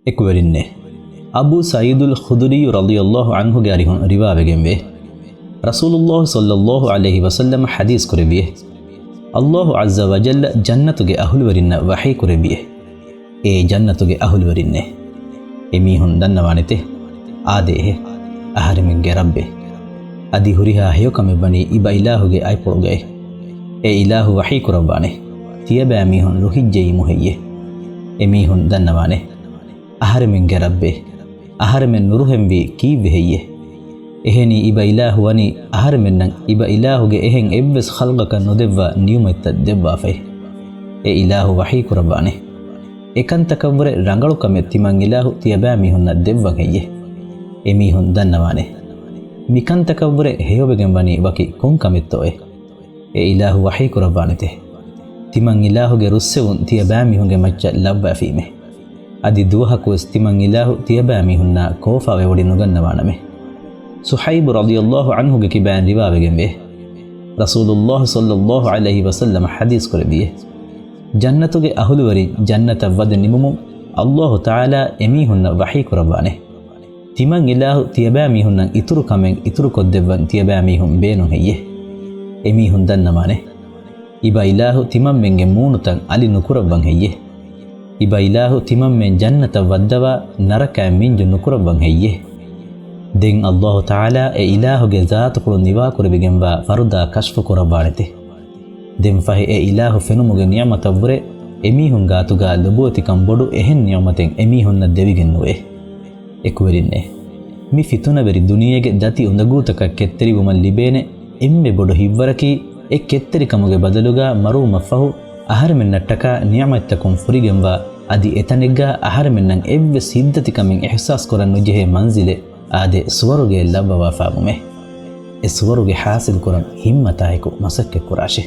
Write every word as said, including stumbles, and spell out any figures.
އެކުވެރިންނޭ، އަބޫ ސަޢީދުލް ޚުދުރީ ރަޟިޔަﷲ ޢަންހުގެ އަރިހުން ރިވާވެގެންވޭ، ރަސޫލުﷲ ޞައްލަﷲ ޢަލައިހި ވަސައްލަމަ ޙަދީޘް ކުރެއްވިއޭ، ﷲ ޢައްޒަ ވަޖައްލަ ޖަންނަތުގެ އަހުލުވެރިންނަށް ވަޙީ ކުރެއްވިއޭ، އޭ ޖަންނަތުގެ އަހުލުވެރިންނޭ! އެމީހުން ދަންނަވާނެތެ، އާދޭހެ، އަހަރެމެންގެ ރައްބޭ! އަދި ހުރިހާ ހެޔޮކަމެއްވަނީ އިބައިލާހުގެ އަތްޕުޅުގައި. އެ އިލާހު ވަޙީ ކުރައްވާނެ، ތިޔަބައިމީހުން ރުހިއްޖެއީމު ހެއްޔޭ؟ އެމީހުން ދަންނަވާނެ، އަހަރެމެންގެ ރައްބޭ! އަހަރެމެން ނުރުހެންވީ ކީއްވެ ހެއްޔޭ؟ އެހެނީ އިބައިލާހު ވަނީ އަހަރެމެންނަށް އިބައިލާހުގެ އެހެން އެއްވެސް ޚަލްޤަކަށް ނުދެއްވާ ނިޢުމަތްތައް ދެއްވާފައި. އެ އިލާހު ވަޙީ ކުރައްވާނެ، އެކަންތަކަށްވުރެ ރަނގަޅު ކަމެއް ތިމަން އިލާހު ތިޔަބައިމީހުންނަށް ދެއްވަން ހެއްޔޭ؟ އެމީހުން ދަންނަވާނެ، މިކަންތަކަށްވުރެ ހެޔޮވެގެން ވަނީ ވަކި ކޮން ކަމެއްތޯއޭ؟ އެ އިލާހު ވަޙީ ކުރައްވާނެތެ، ތިމަން އިލާހުގެ ރުއްސެވުން ތިޔަބައިމީހުންގެ މައްޗަށް ލައްވައިފީމޭ. އަދި ދުވަހަކުވެސް ތިމަން އިލާހު ތިޔަބައިމީހުންނާ ކޯފާވެވޮޑި ނުގަންނަވާނަމޭ. ޞުޙައިބު ރަޟިޔަﷲ ޢަންހުގެ ކިބައިން ރިވާވެގެންވޭ، ރަސޫލުﷲ ޞައްލަﷲ ޢަލައިހި ވަސައްލަމަ ޙަދީޘް ކުރެއްވިއޭ، ޖަންނަތުގެ އަހުލުވެރިން ޖަންނަތަށް ވަދެ ނިމުމުން ﷲ ތަޢާލާ އެމީހުންނަށް ވަޙީ ކުރައްވާނެ، ތިމަން އިލާހު ތިޔަބައިމީހުންނަށް އިތުރު ކަމެއް އިތުރުކޮށްދެއްވަން ތިޔަބައިމީހުން ބޭނުން ހެއްޔޭ؟ އެމީހުން ދަންނަވާނެ، އިބައިލާހު ތިމަންމެންގެ މޫނުތައް އަލި ނުކުރައްވަން ހެއްޔޭ؟ އިބައިލާހު ތިމަންމެން ޖަންނަތަށް ވައްދަވާ ނަރަކައިން މިންޖު ނުކުރައްވަން ހެއްޔޭ؟ ދެން ﷲ ތަޢާލާ އެ އިލާހުގެ ޒާތުފުޅު ނިވާކުރެވިގެންވާ ފަރުދާ ކަޝްފު ކުރައްވާނެތެ. ދެން ފަހެ އެ އިލާހު ފެނުމުގެ ނިޢުމަތަށްވުރެ އެމީހުން ގާތުގާ ލޮބުވެތިކަން ބޮޑު އެހެން ނިޢުމަތެއް އެމީހުންނަށް ދެވިގެން ނުވޭ. އެކުވެރިންނޭ! މި ފިތުނަވެރި ދުނިޔޭގެ ދަތި އުނދަގޫތަކަށް ކެތްތެރިވުމަށް ލިބޭނެ އެންމެ ބޮޑު ހިތްވަރަކީ، އެ ކެތްތެރިކަމުގެ ބަދަލުގާ މަރުވުމަށްފަހު އަހަރެމެންނަށްޓަކާ ނިޢުމަތްތަކުން ފުރިގެންވާ، އަދި އެތަނެއްގާ އަހަރެމެންނަށް އެއްވެސް ހިތްދަތިކަމެއް އިޙްސާސް ކުރަން ނުޖެހޭ މަންޒިލެއް، އާދެ، ސުވަރުގެއެއް ލައްވަވާފާވުމޭ. އެ ސުވަރުގެ ޙާޞިލްކުރަން ހިންމަތާއެކު މަސައްކަތްކުރާށޭ.